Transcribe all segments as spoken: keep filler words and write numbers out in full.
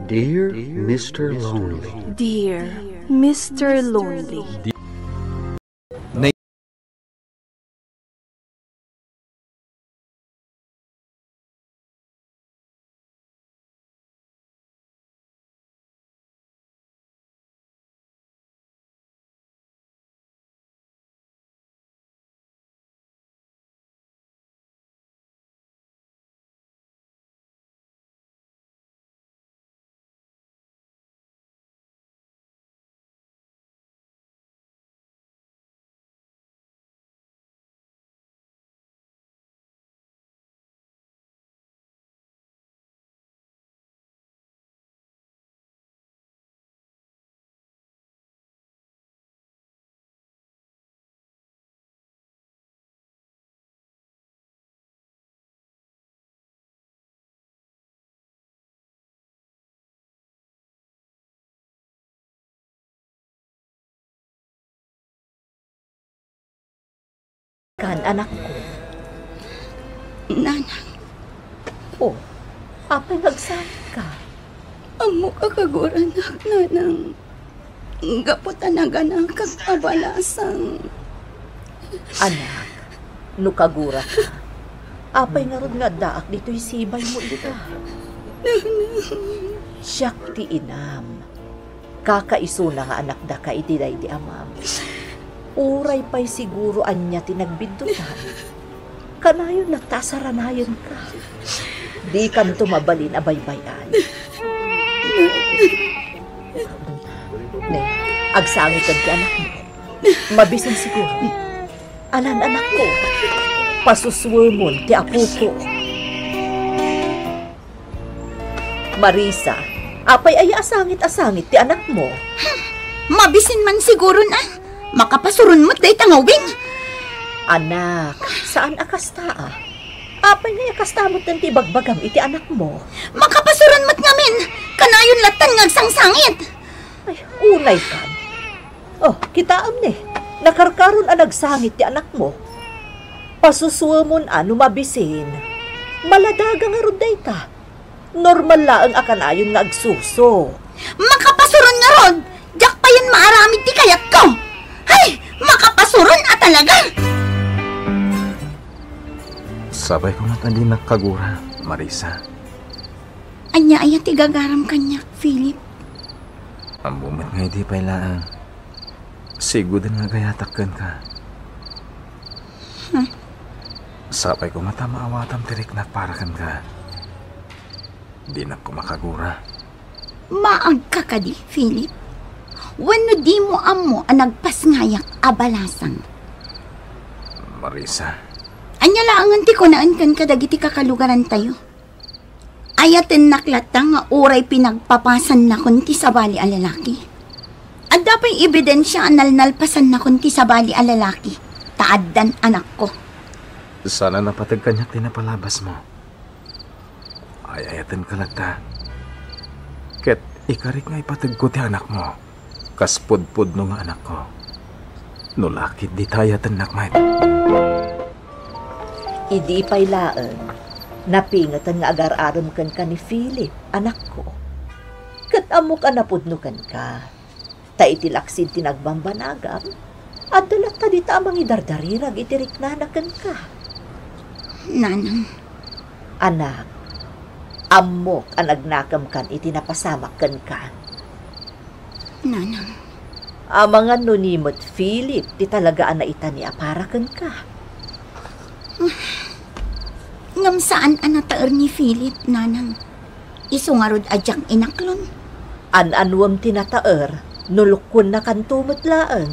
Dear Mister Lonely. Dear Mister Lonely. Kan, anakko. Nanang. Oh, apay nga agsaangitka? Ammok a kaguranak, nanang. Gapu ta naganakak a balasang. Anak, no kaguraka, apay ngarud nga addaak ditoy sibaymo ita? Siak ti inam. Kakaisuna nga anakdaka iti daydi amam. Uray pay siguro ania ti nagbiddutan, kanayon latta a saranayenka. Dikanto mabalin a baybay-an. Ne, agsangiten ti anakmo. Mabisin siguro. Alan, anakko, pasusuemon ti apoko. Marisa, apay aya a sangit a sangit ti anakmo? Mabisin man siguron a. Makapasuron met dayta nga ubing. Anak, saan a kasta a. Apay nga aya kasta met ti ibagbagam iti anakmo? Makapasuron met ngamin. Kanayon lattan nga agsangsangit. Ay, unay kan. Oh, kitaem ne, nakarkaron a nagsangit ti anakmo. Pasusuemon a no mabisin. Maladaga ngarud dayta. Normal laeng a kanayon nga agsuso. Makapasuron ngarud! Diak payen maaramid ti kayatko! Hay! Makapasuron a talaga! Sapay koma ta dinak kagura, Marisa. Ania aya ti gagaram kaniak, Philip? Ammo met nga idi pay laeng, siguden nga agayatak kenka. Hmm. Sapay koma ta maawatam ti riknak para kenka. Dinak koma kagura. Maagka kadi, Philip? Wenno dimo ammo a nagpasngayak a balasang? Marisa. Ania laengen ti kunaen kenka dagiti kakalugarantayo? Ayatennak latta nga uray pinagpapasannakon ti sabali a lalaki. Adda pay ebidensia a nalnalpasannakon ti sabali a lalaki, ta addan anakko. Saan a napateg kaniak ti napalabasmo. Ay-ayatenka latta. Ket ikarik nga ipategko ti anakmo. Kas pudpudno nga anakko. No la ket dita ayatennak met. Idi pay laeng, napingeten nga agar-arem kenka ni Philip, anakko. Ket ammok a napudno kenka. Ta iti laksid ti nagbambanagam, adda latta dita a mangidardarirag iti riknana kenka. Nanang. Anak, ammok a nagnakem kan iti napasamak kenka. Nanang. Amangan no ni met Philip ti talaga a naitani a para kenka. Ngem saan a nataer ni Philip, Nanang. Isu ngarud a diak inaklon. An-anuem ti nataer no lukkuennakanto met laeng.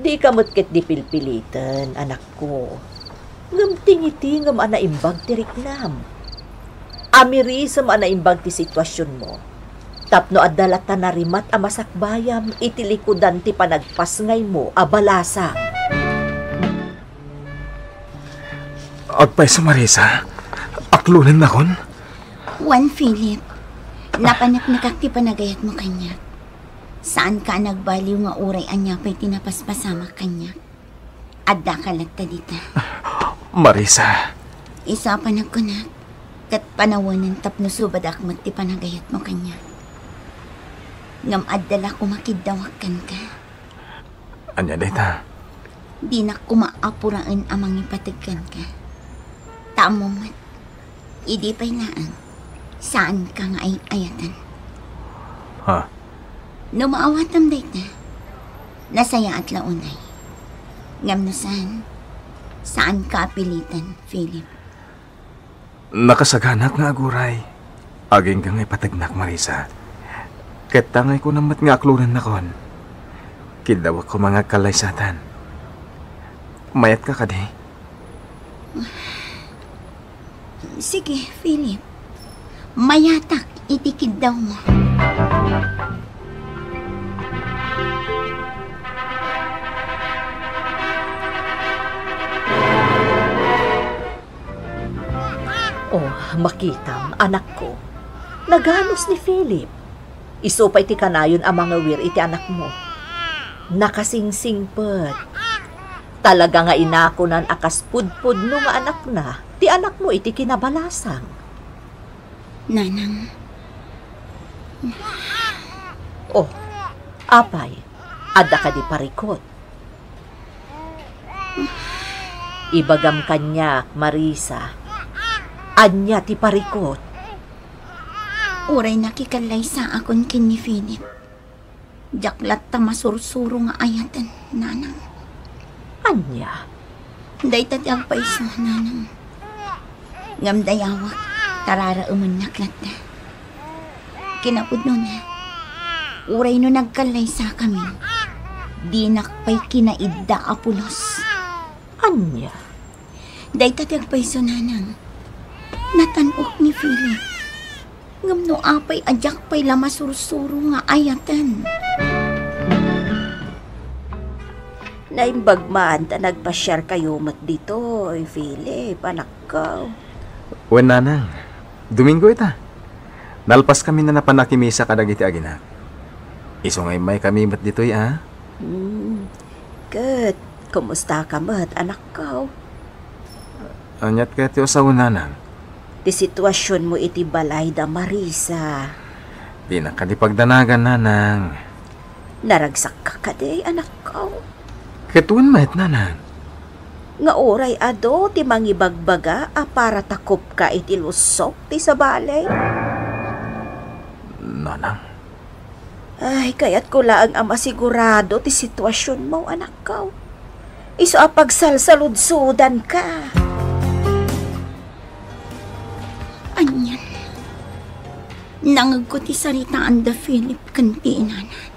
Dika met ketdi pilpiliten, anakko. Ngem tingitingem a naimbag ti riknam. Amirisem a naimbag ti situasionmo. Tapno adda latta narimat a masakbayam iti likudan ti panagpasngaymo a balasang. Agpayso, Marisa. Aklonennakon? Wen, Philip, napaneknekak ti panagayatmo kaniak. Saanka a nagbaliw nga uray ania pay ti napaspasamak kaniak. Addaka latta dita. Marisa. Isu a panagkunak, Ket panawenen tapno subadak met ti panagayatmo kaniak. Ngem adda la koma kiddawak kenka. Ania dayta? Dinak koma apuraen a mangipateg kenka. Ta ammom met, idi pay laeng, saanka nga ay-ayaten. Ha? No maawatam dayta, nasayaat la unay. Ngem no saan, saanka a piliten, Philip. Nakasaganak nga aguray. Agingga nga ipategnak, Marisa. Ket ta nga kunam met nga aklonennakon. Kiddawak koma nga agkallaysatan. Mayatka kadi? Sige, Philip. Mayatak iti kiddawmo. Oh, makitam, anakko. Naganus ni Philip. Isu pay ti kanayon a mangawir iti anakmo. Nakasingsingpet. Talaga nga inakonan a kas pudpudno nga anakna ti anakmo iti kinabalasang. Nanang. Oh, apay, adda kadi parikut? Ibagam kaniak, Marisa, ania ti parikut? Uray nakikallaysaakon ken ni Philip, diak latta masursuro nga ayaten, Nanang. Ania? Dayta ti agpayso, Nanang. Ngem dayawak, tararaemennak latta. Kinapudnona, uray no nagkallaysakami, dinak pay kinaidda a pulos. Ania? Dayta ti agpayso, Nanang. Natan-ok ni Philip. Ngem no apay a diak pay la masursuro nga ayaten? Naimbag man ta nagpasiarkayo met ditoy, Philip, anakko. Wen, Nanang. Domingo ita. Nalpaskami a napan nakimisa kadagiti aginak. Isu nga immaykami met ditoy a. Hmm. Ket, kumustaka met, anakko? Aniat kayat ti usawen, Nanang? Ti situasionmo iti balay da Marisa. Dinak kadi pagdanagan, Nanang. Naragsakka kadi, anakko? Ket wen met, Nanang. Nga uray adu ti mangibagbaga a para takupka iti lusok ti sabali? Nanang. Ay, kayatko laeng a masigurado ti situasionmo, anakko. Isu a pagsalsaludsodanka. Anian? Nangegko ti saritaan da Philip ken ti inana.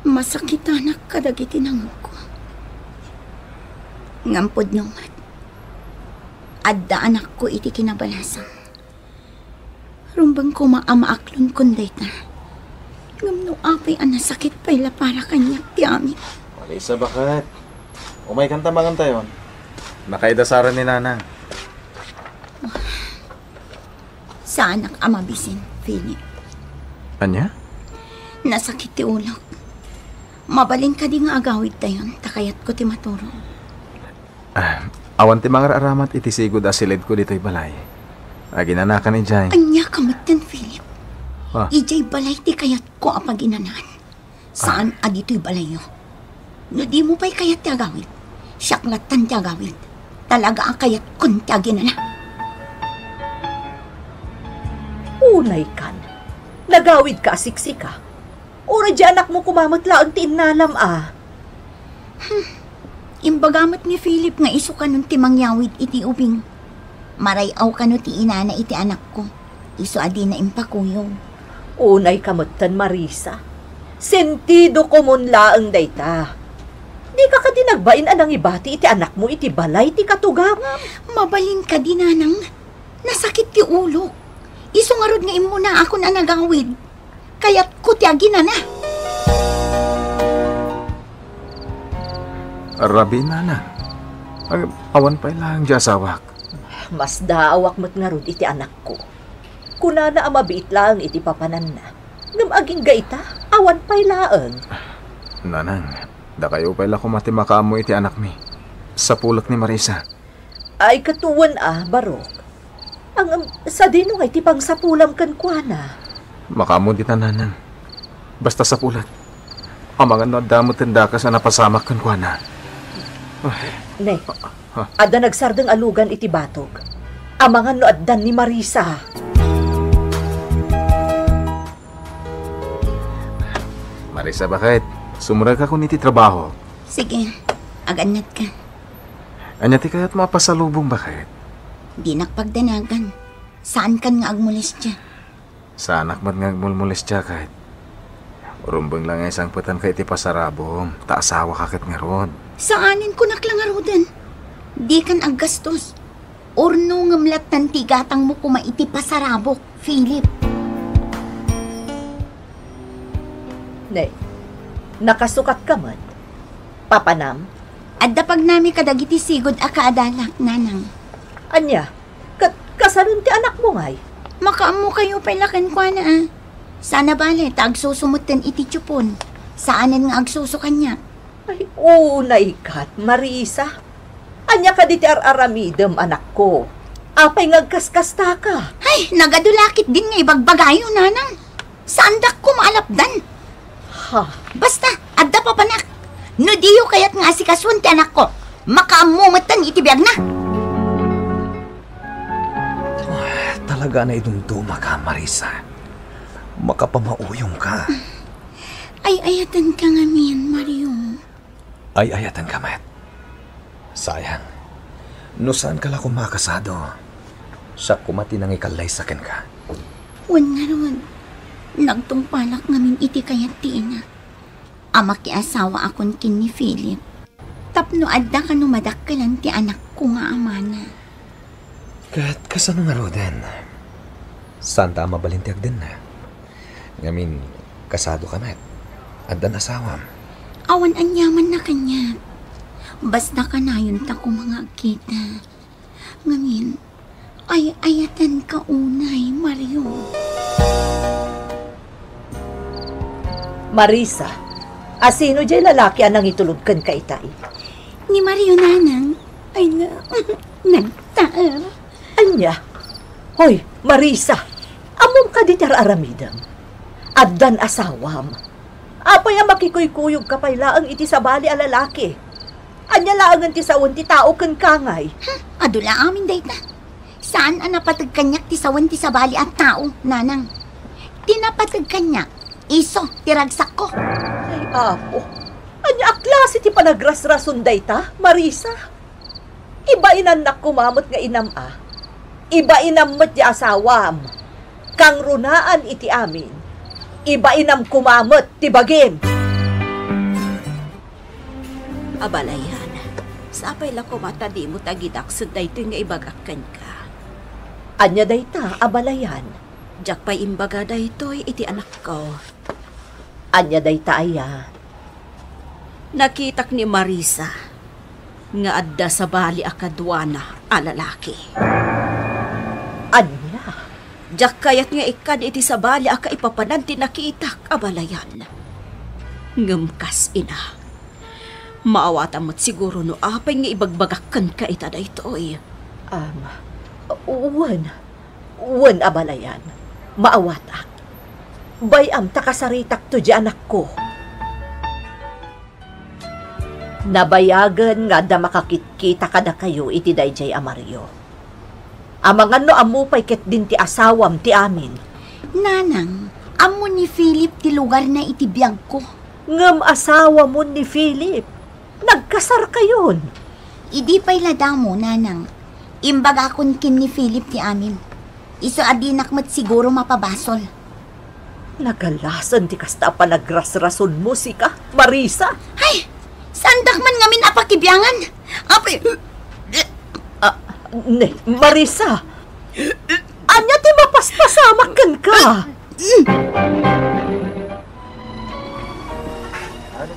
Masakitanak kadagiti nangegko. Ngem pudno met, adda anakko iti kinabalasang. Rumbeng koma a maaklonkon dayta. Ngem no apay a nasakit pay la para kaniak ti amin. Marisa, baket. Umaykanta mangantayon. Nakaidasaren ni Nanang. Saanak a mabisin, Philip. Ania? Nasakit ti ulok. Mabalin kadi nga agawidtayon, ta kayatko ti maturog. Ah, awan ti mangar-aramat iti sigud a silidko ditoy balay. Aginanakan idiay. Ania ka metten, Philip? Ah. Idiay balay ti kayatko a paginanaan. Saan a ditoy balayyo. No dimo pay kayat ti agawid, siak lattan ti agawid. Talaga a kayatkon ti aginana. Unaykan, nagawidka a siksika. Uray di anakmo koma met laeng ti innalam a. Hmm. Imbaga met ni Philip nga isu kanon ti mangyawid iti ubing. Maray-aw kano ti inana iti anakko, isu a dina impakuyo. Unayka metten, Marisa. Sentido komun laeng dayta. Dika kadi nagbain a nangibati iti anakmo iti balay ti katugangam? Mabalin kadi, Nanang. Nasakit ti ulok. Isu ngarud nga immunaakon a nagawid. Kayatko ti aginana. Rabii, Nanang. Ag-, awan pay laeng di asawak. Masdaawak met ngarud iti anakko. Kunana a mabiit laeng iti papananna. Ngem agingga ita, awan pay laeng. Nanang, dakayo pay la koma ti makaammo iti anakmi. Sapulek ni Marisa. Ay, ket wen a, Barok. Ngem sadino ngay ti pangsapulam kenkuana? Makaammo dita, nanang. Basta sapulan. Amangan no adda met ti dakes a napasamak kenkuana. Ay. Ne, Ha? Adda nagsardeng a lugan iti batog. Amangan no addan ni Marisa. Marisa, baket? Sumrekakon iti trabaho. Sige, agannatka. Ania ti kayatmo a pasalubong, baket? Dinak pagdanagan. Saankan nga agmolestia. Saanak met nga agmulmolestia, ket rumbeng la nga isangpetanka iti pasarabom, ta asawaka ket ngarud. Saanen, kunak la ngaruden. Dikan aggastos. Urno ngem lattan ti igatangmo koma iti pasarabok, Philip. Ne, nakasukatka met? Papanam? Adda pagnami kadagiti sigud a kaadalak, nanang. Ania? Ket kasanon ti anakmo ngay? Makaammokayo pay la kenkuana, a. Sana bale, ta agsusumetten iti tiupon. Saanen nga agsuso kaniak. Ay, unay ket, Marisa. Ania kadi ti ar-aramidem, anakko? Apay nga agkaskastaka? Ay, nagadu la ketdin nga ibagbagayo, nanang. Saandak koma a lapdan. Ha? Basta, adda papanak. No diyo kayat nga asikasuen ti anakko, makaammo metten iti biagna. Ah, talaga a naidumdumaka, Marisa. Makapamauyongka. Ay-ayatenka ngamin, Mario. Ay-ayatenka met. Sayang, no saanka la koma a kasado, siak koma ti nangikallaysa kenka. Wen ngarud, nagtungpalak ngamin iti kayat ti ina a makiasawaakon ken ni Philip tapno adda kano madakkelan ti anakko nga amana. Ket kasano ngaruden? Saanta a mabalin ti agdenna? Ngamin, kasadoka met. Addan asawam. Awan aniamanna kaniak. Basta kanayonta koma nga agkita. Ngamin, ay-ayatenka unay, Mario. Marisa, asino diay lalaki a nangitulod kenka itay? Ni Mario, nanang. Ay na, nagtaer. Ania? Hoy, Marisa, ammom kadi ti ar-aramidem? Addan asawam. Apay a makikuykuyogka pay laeng iti sabali a lalaki? Ania laengen ti sawen ti tao kenka ngay? Hmm, adu la amin dayta. Saan a napateg kaniak ti sawen ti sabali a tao, nanang. Ti napateg kaniak, isu ti ragsakko. Ay, Apo, ania a klase ti panagrasrason dayta, Marisa? Ibainannak koma met nga inam a. Ibainam met ti asawam. Kangrunaan iti amin. Ibainam koma met ti bagim. Abalayan, sapay la koma ta dimo tagidaksen daytoy nga ibagak kenka. Ania dayta, abalayan? Diak pay imbaga daytoy iti anakko. Ania dayta aya? Nakitak ni Marisa nga adda sabali a kaduana a lalaki. Ania? Diak kayat nga ikkan iti sabali a kaipapanan ti nakitak, abalayan. Ngem kas ina, maawatam met siguro no apay nga ibagbagak kenka ita daytoy. Am, wen, Wen, abalayan, maawatak. Bay-am ta kasaritakto diay anakko. Nabayagen nga adda makakitkita kadakayo iti daydiay a Mario. Amangan no ammo pay ketdin ti asawam ti amin. Nanang, ammo ni Philip ti lugarna iti biagko. Ngem asawamon ni Philip. Nagkasarkayon. Idi pay la damo, nanang, imbagakon ken ni Philip ti amin. Isu a dinak met siguro mapabasol. Nagalasen ti kasta a panagrasrasonmo, sika, Marisa. Ay, saandak man ngamin a pakibiangan. Apay, ah, ne, Marisa. Ania ti mapaspasamak kenka?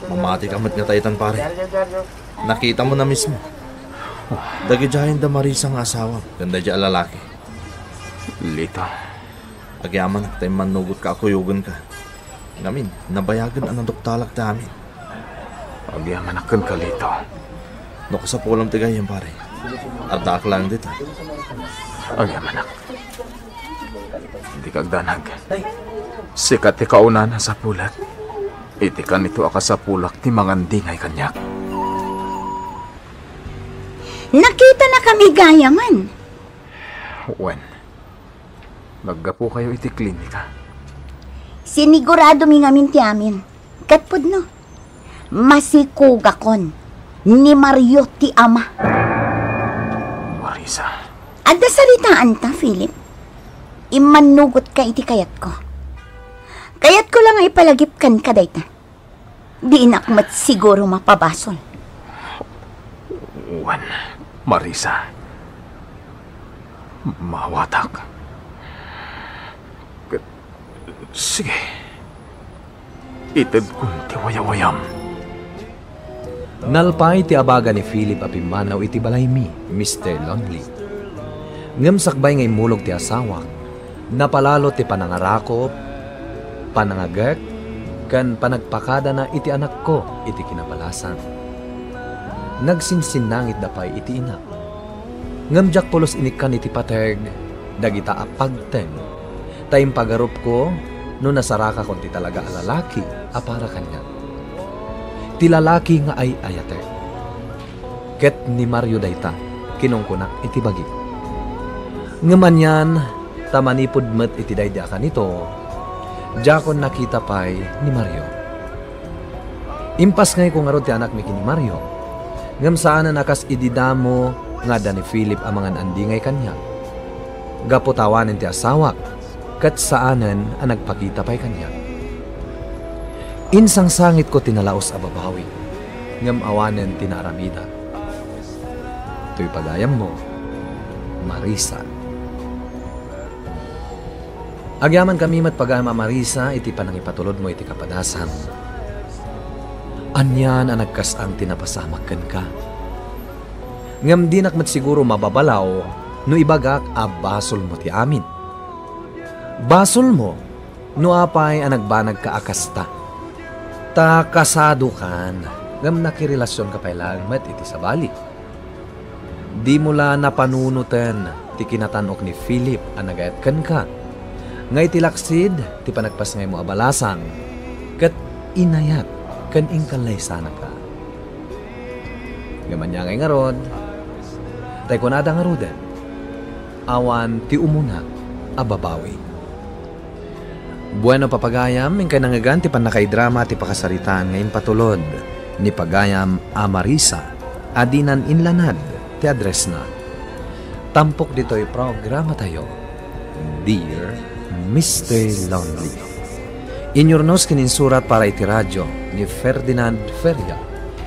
Mamati ka met nga taitan, pare. Nakita mo na mismo. Dagidiayen da Marisa nga asawa ken daydiay a lalaki. Lita. Agyamanak ta immannugotka a kuyogenka. Ngamin, nabayagen a naduktalak ti amin. Agyamanak kenka, Lita. No kasapulam ti gayyem, pare. Addaak laeng dita. Agyamanak. Dika agdanag. Sika ti kaunana a sapulek. Iti kanito a kasapulak ti mangandingay kaniak. Nakitanakami gayamen. Wen, naggapukayo iti klinika. Siniguradomi ngamin ti amin. Ket pudno, masikugakon ni Mario ti ama. Marisa. Adda saritaanta, Philip. Immannugotka iti kayatko. Kayatko la nga ipalagip kenka dayta. Dinak met siguro mapabasol. Wen, Marisa. Maawatak. Ket, sige. Itedkon ti wayawayam. Nalpay ti abaga ni Philip a pimmanaw iti balaymi, Mister Lonely. Ngem sakbay nga immulog ti asawak, napalalo ti panangarakop, panangagek, ken panagpakadana iti anakko iti kinabalasan. Nagsinsinnangitda pay iti inak. Ngem diak pulos inikkan iti pateg dagita a pagteng, ta impagarupko no nasarakakon ti talaga a lalaki a para kaniak. Ti lalaki nga ay-ayatek. Ket ni Mario dayta, kinunkunak iti bagik. Ngem anian, ta manipud met iti daydi a kanito, diakon nakita pay ni Mario. Impasngayko ngarud ti anakmi ken ni Mario, ngem saanen a kas idi damo nga adda ni Philip a mangan-andingay kaniak. Gapu ta awanen ti asawak, ket saanen a nagpakita pay kaniak. Insangsangitko ti nalaus a babawi, ngem awanen ti naaramidak. Toy pagayammo, Marisa. Agyamankami met pagayam a Marisa iti panangipatulodmo iti kapadasan. Anian a nagkas-ang ti napasamak kenka. Ngem dinak met siguro mababalaw no ibagak a basolmo ti amin. Basolmo no apay a nagbanagka a kasta. Ta kasadokan, ngem nakirelasionka pay laeng met iti sabali. Dimo la napanunoten ti kinatan-ok ni Philip a nagayat kenka, nga iti laksid ti panagpasngaymo a balasang ket inayat ken inkallaysanaka. Ngem ania ngay ngarud, tay kunada ngaruden, awan ti umuna a babawi. Bueno, papagayam, inkay nangngegan ti pannakaidrama ti pakasaritaan nga impatulod ni pagayam a Marisa a dinan inlanad ti addressna. Tampok ditoy programatayo, Dear Mister Lonely. Inyurnos ken insurat para iti radio ni Ferdinand Feria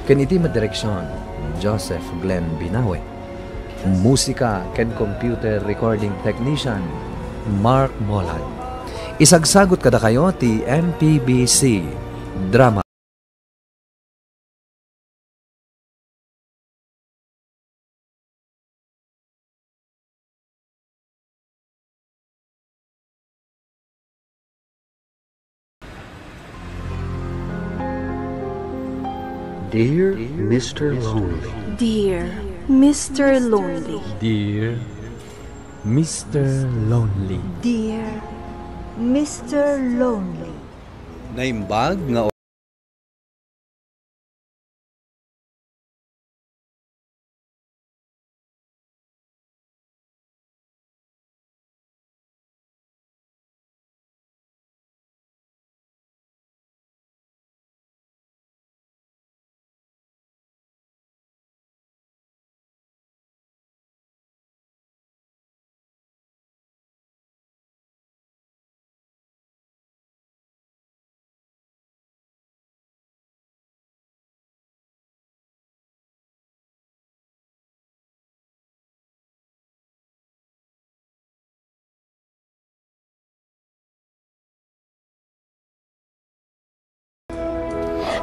ken iti met direksion, Joseph Glenn Binawe. Musika ken computer recording technician, Mark Molag. Isagsagut kadakayo ti M P B C Drama. Dear Mister Lonely. Dear Mister Lonely. Dear Mister Lonely. Dear Mister Lonely. Naimbag nga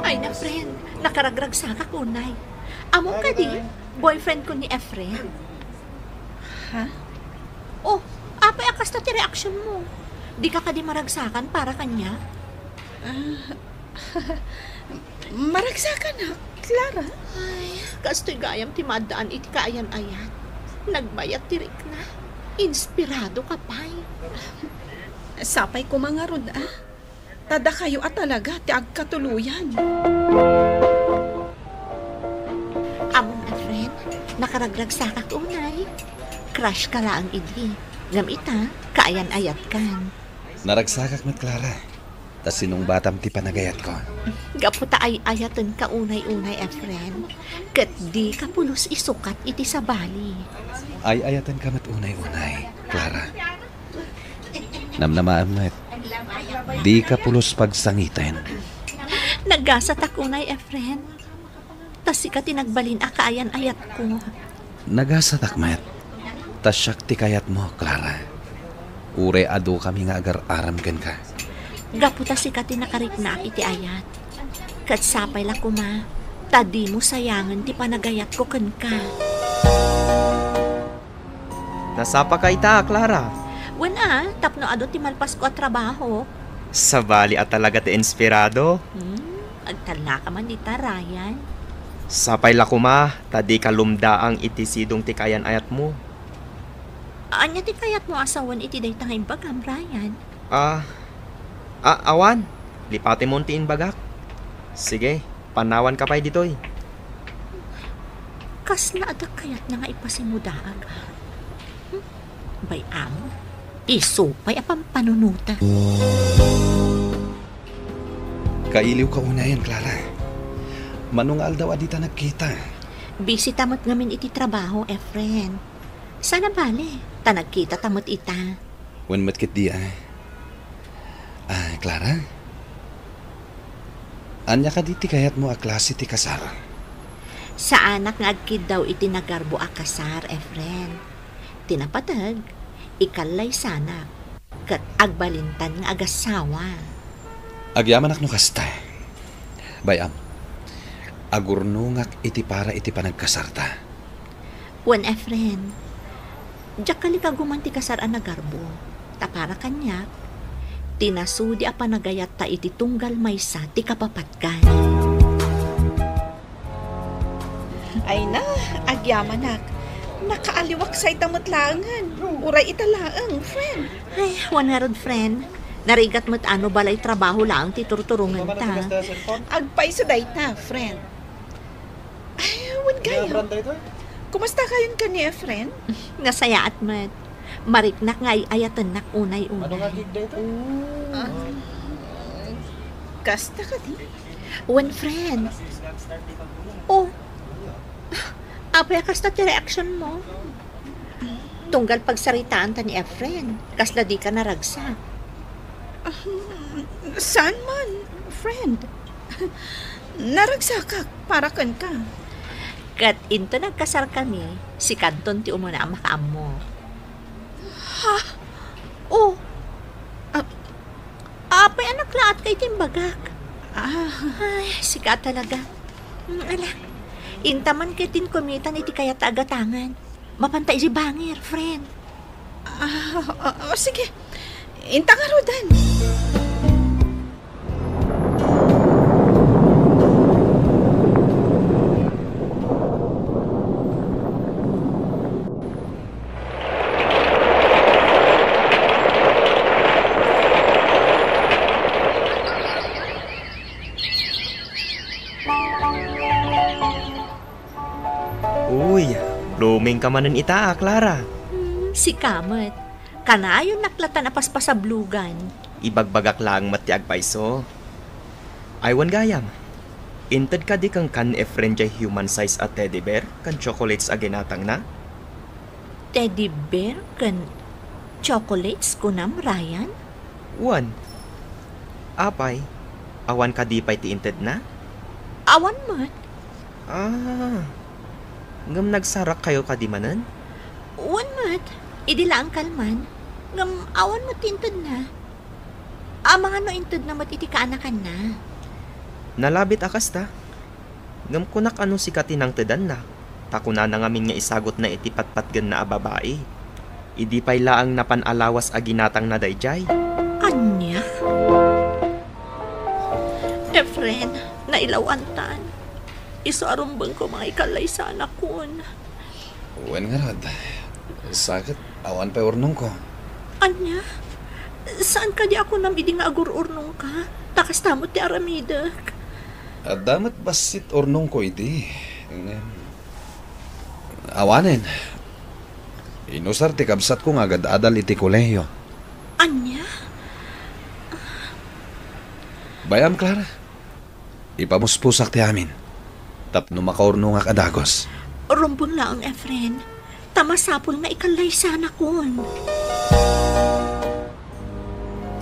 Ay na, friend, nakaragragsakak unay. Amom kadi, boyfriend ko ni Efren. Ha? Oh, apay a kasta ti reaksyon mo? Di ka kadi maragsakan para kaniak? Ah, maragsakan, ha? Clara? Ay, kastoy gayam ti maaddaan iti kaayan-ayat. Nagbayat ti rikna. Inspirado ka pay. Sapay koma ngarud, a. Ta dakayo a talaga ti agkatuloyan. Ammom, Efren, nakaragragsakak unay. Crush ka laeng idi. Ngem ita, kaayan-ayatkan. Naragsakak met, Clara. Ta sinungbatam ti panagayatko. Gapu ta ay-ayatenka unay-unay, Efren. Ket dika pulos isukat iti sabali. Ay-ayatenka met unay-unay, Clara. Namnamaem met. Dika pulos pagsangiten. Nagasatak unay, Efren. Ta sika ti nagbalin a kaayan-ayatko. Nagasatak met. Ta siak ti kayatmo, Clara. Uray adukami nga agar-aram kenka. Gapu ta sika ti nakariknaak iti ayat. Ket sapay la koma, ta dimo sayangen ti panagayatko kenka. Nasapaka ita, Clara? Wen a, tapno adu ti malpasko a trabaho. Sabali a talaga ti inspirado. Hmm, agtalnaka man dita, Ryan. Sapay la koma, ta dika lumdaang iti sidong ti kaayan-ayatmo. Ania ti kayatmo a sawen iti dayta nga imbagam, Ryan? Ah, ah, awan. Lipatemon ti imbagak. Sige, panawanka pay ditoy. Kasla adda kayatna nga ipasimudaag, ha? Hmm? Bay-am, isu pay a pampanunotan. Kailiwka unayen, Clara. Mano nga aldaw a dita nagkita? Busy ta met ngamin iti trabaho, Efren. Saan a bale, ta nagkita ta met ita. Wen met ketdi, a. Ah, Clara? Ania kadi ti kayatmo a klase ti kasar? Saanak nga agkiddaw iti nagarbo a kasar, Efren. Ti napateg, ikallaysanak, ket agbalintan nga agassawa. Agyamanak no kasta. Bay-am, agurnongak iti para iti panagkasarta. Wen, Efren, diak kalikaguman ti kasar a nagarbo, ta para kaniak, ti nasudi a panagayatta iti tunggal maysa ti kapapatgan. Ay na, agyamanak. Nakaaliwak sa ita met laengen. Uray ita laeng, friend. Ay, wen ngarud, friend. Narigat met a no balay trabaho laeng ti turturongenta. Agpayso dayta, friend. Ay, wen gayam. Kumasta kayon ken ni Efren? Nasayaat met. Mariknak nga ay-ayatennak unay-unay. Ah, kasta kadi? Wen, friend. Oh. Apay a kasta ti reaksionmo? Tunggal pagsaritaanta ni Efren, kasla dika naragsak. Saan man, friend? Naragsakak para kenka. Ket inton nagkasarkami, sikanton ti umuna a makaammo. Ha? Oh. Ah, apay a naklaatka iti imbagak? Ah. Ay, sika talaga. Mm, ala. Inta man ket din kumitan iti kayat a agatangan. Mapanta iti bangir, friend. Ah, ah, ah, sige. Inta ngaruden. Uy, blooming ka manen ita, a, Clara. Hmm, sika met. Kanayonnak latan a paspasablogan. Ibagbagak laeng met ti agpayso. Ay, wen gayam, inted kadi kenka ni Efren jay human size a teddy bear ken chocolates a ginatangna? Teddy bear ken chocolates, kunam, Ryan? Wen. Apay, awan kadi pay ti intedna? Awan met. Ah, ngem nagsarakkayo kadi manen? Wen met, idi laeng kalman. Ngem awan met ti intedna. Amangan no intedna met iti kaanakanna. Nalabit a kasta. Ngem kunak a no sika ti nangtedanna, ta kunana ngamin nga isagutna iti patpatgenna a babai. Idi pay laeng napan a lawas a ginatangna daydiay. Ania? Efren, nailawantan. Isu a rumbeng koma nga ikallay sanakon. Wen ngarud, sa ket awan pay urnongko. Ania? Saan kadi a kunam idi nga agur-urnongka? Ta kasta met ti aramidek. Adda met bassit urnongko idi. Ngem, awanen. Inusar ti kabsatko nga agad-adal iti kolehiyo. Ania? Bay-am, Clara. Ipamuspusak ti amin. Tapno makaurnongak a dagus. Rumbeng laeng, Efren. Ta masapul nga ikallay sanakon.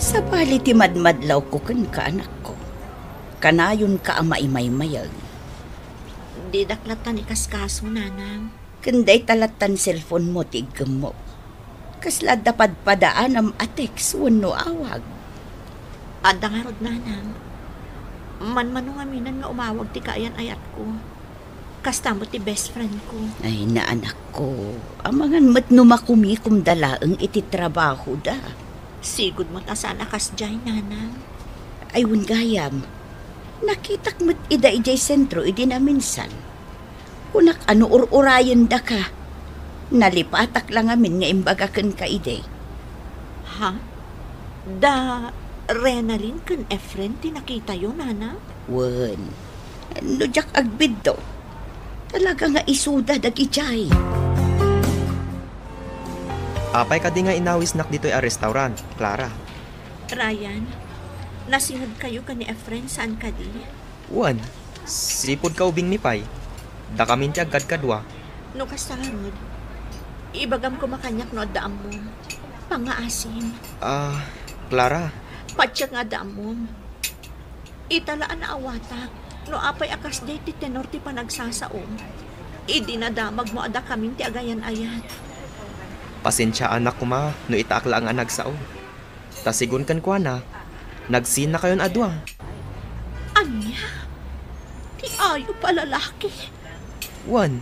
Sabali ti madmadlawko kenka, anakko. Kanayonka a maimaymayeg. Didak lattan ikaskaso, nanang. Ken dayta lattan cellphone-mo ti iggemmok. Kasla adda padpadaanam a text wenno awag? Adda ngarud, nanang. Manmano ngaminen nga umawag ti kaayan-ayatko. Kasta met ti best friend ko. Ay, naanakko. Amangan met no makumikomda laeng iti trabahoda. Sigud met a saan a kasdiay, nanang. Ay, wen gayam. Nakitak met ida idiay sentro idi naminsan. Kunak a no ur-urayendaka. Nalipatak la ngamin nga imbaga kenka idi. Ha? Da Renalyn ken Efren ti nakitayo, nanang? Wen, no diak agbiddo, talaga nga isuda dagidiay. Apay kadi nga inawisnak ditoy a restaurant, Clara? Ryan, nasingedkayo ken ni Efren, saan kadi? Wen, sipud kaubingmi pay. Dakamin ti agkadkadua. No kasta ngarud, ibagam koma kaniak no adda ammom. Pangngaasim. Ah, Clara. Patiek nga adda ammom. Ita la a naawatak no apay a kasdiay ti tenor ti panagsasaom. Idi nadamagmo a dakamin ti agayan-ayat. Pasensiaanak koma no itaak laeng a nagsao. Ta sigun kenkuana, nagsinakayon a dua. Ania? Ti ayup a lalaki? Wen,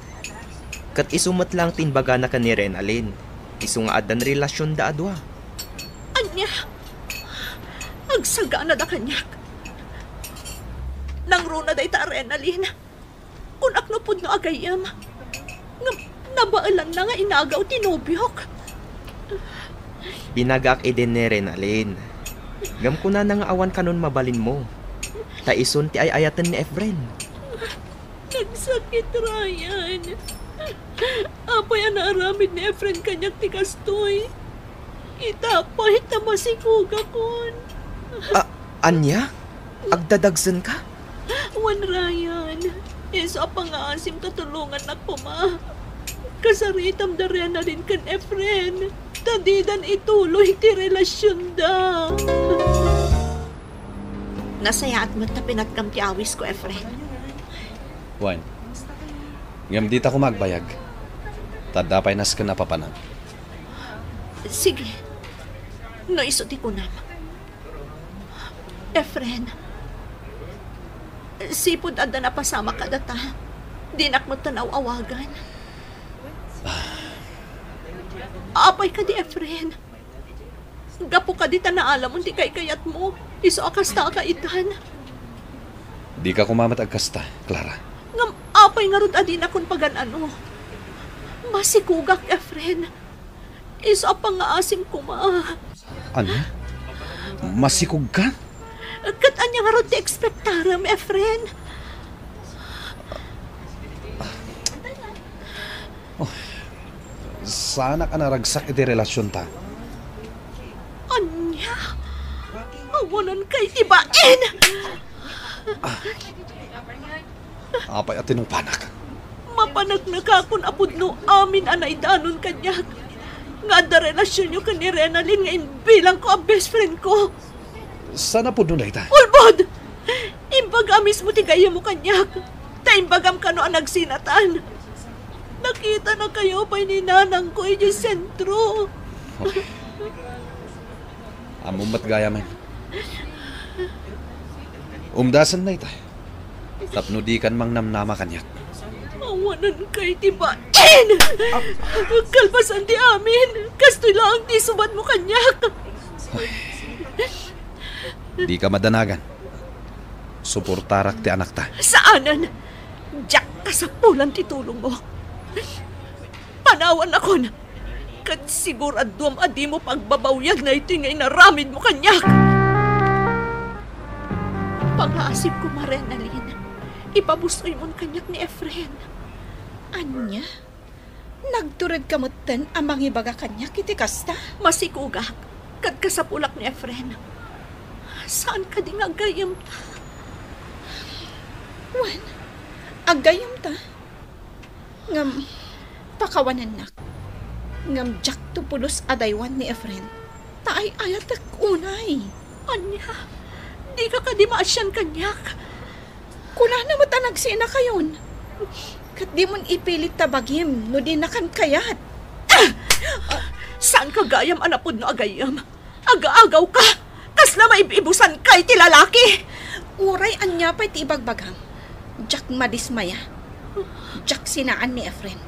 ket isu met laeng ti imbagana ken ni Renalyn, isu nga addan relasionda a dua. Ania? Agsaganada kaniak. Nangruna dayta a Renalyn. Kunak no pudno a gayyem. Ngem nabaelanna nga inagaw ti nobiok. Binagaak idi ni Renalyn. Ngem kunana nga awan kanon mabalinmo. Ta isun ti ay-ayaten ni Efren. Nagsakit, Ryan. Apay a naaramid ni Efren kaniak ti kastoy? Ita pay ta masikogakon. A-, ania? Agdadagsenka? Wen, Ryan, isu a pangngaasim ta tulongannak koma. Kasaritam da Renalyn ken Efren, ta didan ituloy ti relasionda. Nasayaat met ta pinatkam ti awisko, Efren. Wen, ngem dita koma agbayag. Ta adda pay nasken a papanag. Sige. No isu ti kunam. Efren, sipud adda napasamak kadata, dinak met ta naaw-awagan. Apay kadi, Efren? Gapu kadi ta naalamon ti kaykayatmo, isu a kasta a kaitan. Dika koma met agkasta, Clara. Ngem apay ngarud a dinakon pagan-ano? Masikogak, Efren. Isu a pangngaasim koma. Ania? Masikogka? Ket ania ngarud ti ekspektarem, Efren? Oh, saanak a naragsak iti relasionta. Ania? Awananka iti bain! Apay a tinungpanak? Mapaneknekakon a pudno amin a naidanon kaniak nga adda relasionyo ken ni Renalyn nga imbilangko a best friend ko. Saan a pudno dayta? Ulbod! Imbaga mismo ti gayyemmo kaniak. Ta imbagam kano a nagsinatan. Nakitanakayo pay ni nanangko idiay sentro. Ammom met gayamen. Umdasen dayta. Tapno dikan mangnamnama kaniak. Awananka iti bain! Kalpasan ti amin, kastoy laeng ti isubatmo kaniak. Dika madanagan. Suportarak ti anakta. Saanen! Diak kasapulan ti tulongmo. Panawannakon, ket siguraduam a dimo pagbabawian daytoy nga inaramidmo kaniak. Pangaasip koma, Renalyn. Ipabus-oymon kaniak ni Efren. Ania? Nagturedka metten a mangibaga kaniak iti kasta? Masikogak, ket kasapulak ni Efren. Saan kadi nga aggayyemta? Wen, aggayyemta. Ngem, pakawanennak. Ngem diakto pulos a daywan ni Efren. Ta ay-ayatek unay. Ania? Dika kadi maasian kaniak? Kunana met a nagsinakayon. Ket dimon ipilit ta bagim no dinakan kayat. Ah! Saanka gayam a napudno a gayyem? Agaagawka! Kasla maib-ibusanka iti lalaki! Uray ania pay ti ibagbagam, diak madismaya. Diak sinaan ni Efren.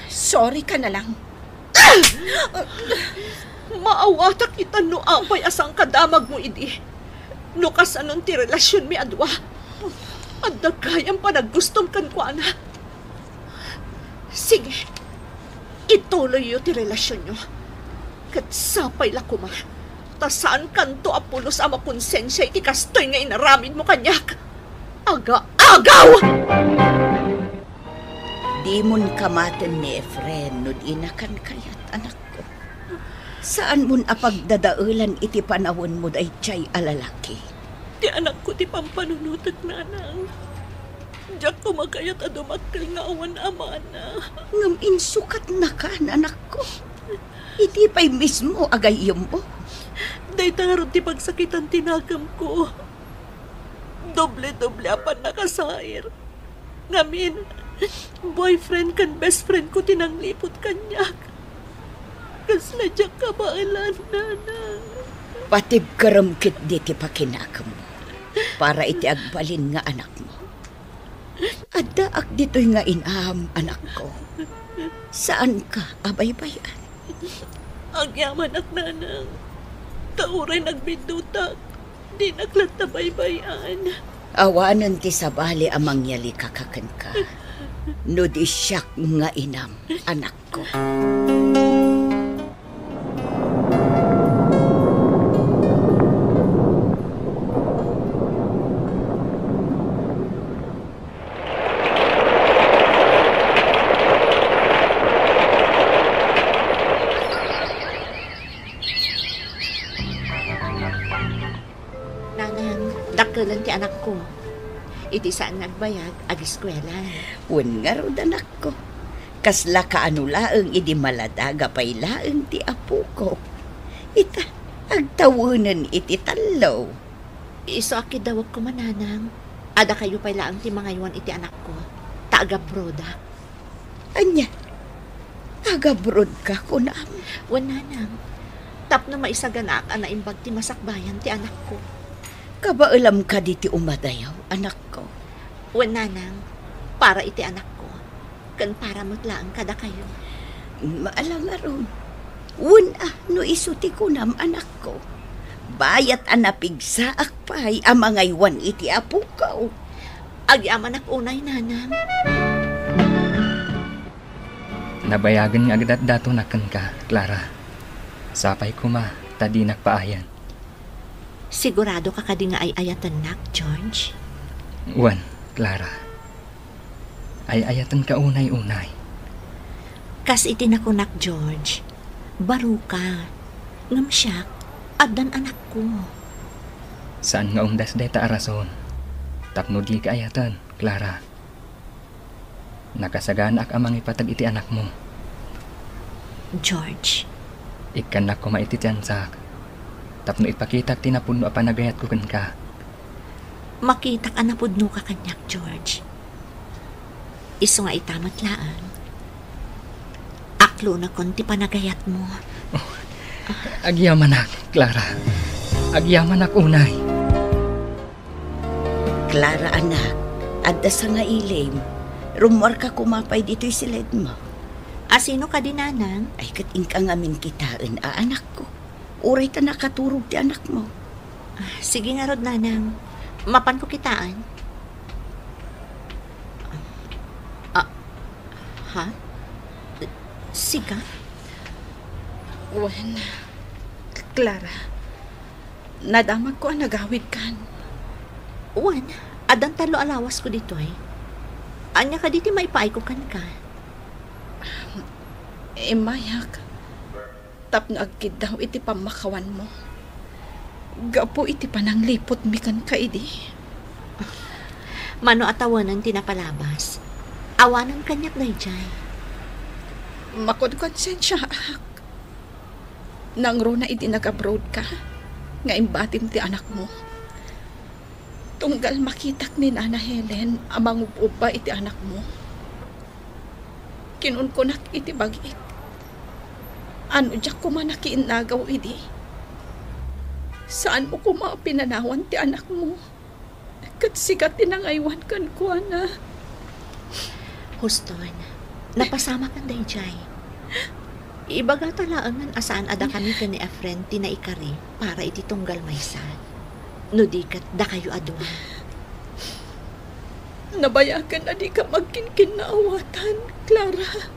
Sorry ka na lang. Maawatak ita no apay a saan kadamagmo idi. No kasanon ti relasionmi a dua, adda gayam panaggustom kenkuana. Sige, ituloyyo ti relasionyo. Ket sapay la koma, ta saankanto a pulos a makonsensia iti kastoy nga inaramidmo kaniak. Agaagaw! Dimon kamaten ni Efren no dinakan kayat, anakko. Saanmon a pagdadaelan iti panawenmo daydiay a lalaki. Ti anakko ti pampanunotek, nanang. Diak koma kayat a dumakkel nga awan amana. Ngem insukatnaka, anakko. Idi pay mismo a gayyemmo. Dayta ngarud ti pagsakitan ti nakemko. Doble-doble a pannakasair. Ngamin, boyfriend ken best friend ko ti nangliput kaniak. Kasla diak kabaelan, nanang. Patibkerem ketdi ti pakinakemmo para iti agbalin nga anakmo. Addaak ditoy nga inam, anakko. Saanka a baybay-an. Agyamanak, nanang. Ta uray nagbiddutak, dinak latta baybay-an. Awanen ti sabali a mangyalika kenka. No di siak nga inam, anakko. Nanang, dakkelen ti anakko. Iti saan nga agbayag, ageskuela. Wen ngarud, anakko. Kasla kaano laeng idi maladaga pay laeng ti apoko. Ita, agtawenen iti tallo. Isu a kiddawek koma, nanang. Adakayo pay laeng ti mangaywan iti anakko, ta agabrodak. Ania? Agabrodka, kunam? Wen, nanang. Tapno maisaganaak a naimbag ti masakbayan ti anakko. Kabaelam kadi ti umadayaw, anakko? Wen, nanang. Para iti anakko. Ken para met laeng kadakayo. Maala ngarud. Wen a, no isu ti kunam, anakko. Bayat a napigsaak pay a mangaywan iti apoko. Agyamanak unay, nanang. Nabayagen nga agdatdatonak kenka, Clara. Sapay koma ta dinak paayen. Sigurado ka kadi nga ay-ayatennak, George? Wen, Clara. Ay-ayatenka unay-unay. Kas iti nakunak, George, baro ka. Ngem siak, addan anakko. Saan nga umdas dayta a rason tapno dika ayaten, Clara. Nakasaganaak a mangipateg iti anakmo. George. Ikkannak koma iti tiansak tapno ipakitak ti napudno a panagayatko kenka. Makitak a napudnoka kaniak, George. Isu nga ita met laeng, aklonekon ti panagayatmo. Oh, agyamanak, Clara. Agyamanak unay. Clara, anak, adda sangailim. Rummuarka koma pay ditoy siledmo. A sino kadi, nanang? Ay, ket inka ngamin kitaen a anakko. Uray ta nakaturog ti anakmo. Ah, sige ngarud, nanang. Mapanko kitaen. Siga? Wen, Clara, nadamagko a nagawidkan. Wen, addan tallo a lawasko ditoy. Ania kadi ti maipaayko kenka? Immayak tapno agkiddaw iti pammakawanmo. Gapu iti panangliputmi kenka idi. Mano a tawenan ti napalabas, awanen kaniak daydiay. Makonkonsensiaak. Nangruna idi nag-abroad ka, nga imbatim ti anakmo. Tunggal makitak ni Nana Helen a mangub-ubba iti anakmo. Kinunkunak iti bagik, ano diak koma nakiinnagaw idi. Saanmo koma a pinanawan ti anakmo, ket sika ti nangaywan kenkuana. Huston, napasamakan daydiay. Ibagata laengen a saan a dakami ken ni Efren ti naikari para iti tunggal maysa, no di ket dakayo a dua. Nabayagen a dika agkinkinnaawatan, Clara.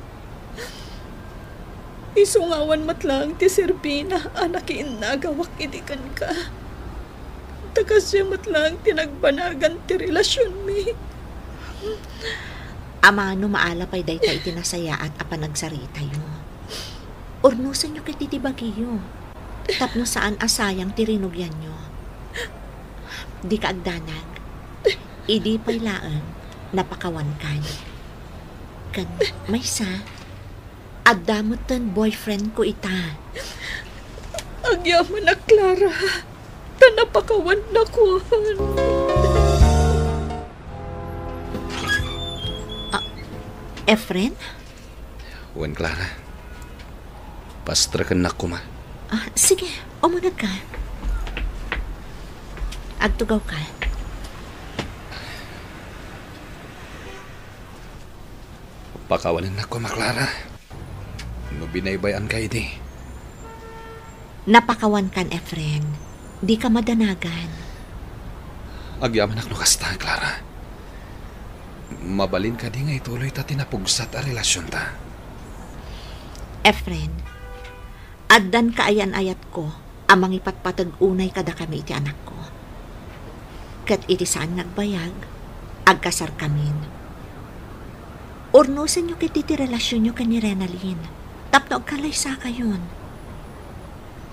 Isu nga awan met laeng ti serbina a nakiinnagawak idi kenka. Ta kasdiay met laeng ti nagbanagan ti relasionmi. Amano maala pay dayta iti nasayaat a panagsaritayo. Urnosenyo ketdi ti bagiyo, tapno saan a sayang ti rinugianyo. Dika agdanag. Idi pay laeng, napakawankan. Ken maysa, adda metten boyfriendko ita. Agyamanak, Clara, ta napakawannak. Ah, Efren? Wen, Clara. Pastrekennak koma. Ah, sige, umunegka. Agtugawka. Pakawanennak koma, Clara. No binaybay-anka idi. Napakawankan, Efren. Dika madanagan. Agyamanak no kasta, Clara. Mabalin kadi nga ituloyta ti napugsat a relasionta? Efren, addan kaayan-ayatko a mangipatpateg unay kadakami iti anakko. Ket iti saan nga agbayag, agkasarkamin. Urnosenyo ketdi ti relasionyo ken ni Renalyn tapno agkalaysakayon.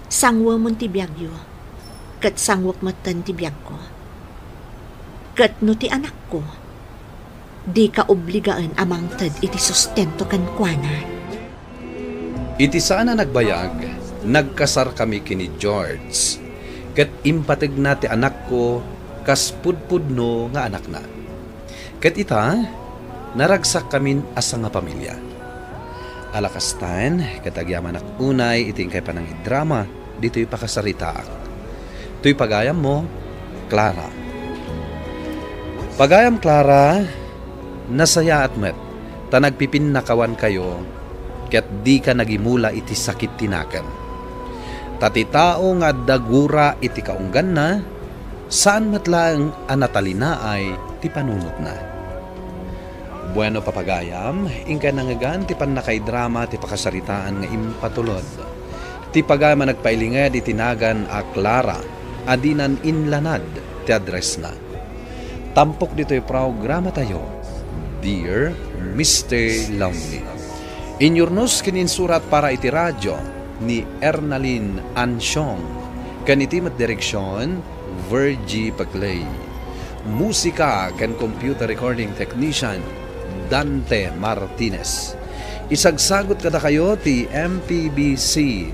Sanguemon ti biagyo, ket sanguek metten ti biagko. Ket no ti anakko, dika obligaen a mangted iti sustento kenkuana. Iti saan a nagbayag, nagkasarkami ken ni George, ket impategna ti anakko kas pudpudno nga anakna. Ket ita, naragsakkamin a sangapamilia. Ala kastan, ket agyamanak unay iti inkay panangidrama ditoy pakasaritaak. Toy pagayammo, Clara. Pagayam Clara, nasayaat met ta nagpipinnakawankayo ket dika nagimula iti sakit ti nakem. Ta ti tao nga adda gura iti kaungganna, saan met laeng a natalinaay ti panunotna. Bueno, papagayam, inkay nangngegan ti pannakaidrama ti pakasaritaan nga impatulod. Ti pagayam a nagpailinged iti nagan a Clara a dinan inlanad ti addressna. Tampok ditoy programatayo, Dear Mister Lonely. Inyurnos ken insurat para iti radio ni Ernalyn Ansiong, ken iti met direksion, Virgie Paclay. Musika ken computer recording technician, Dante Martinez. Isagsagut kadakayo ti M P B C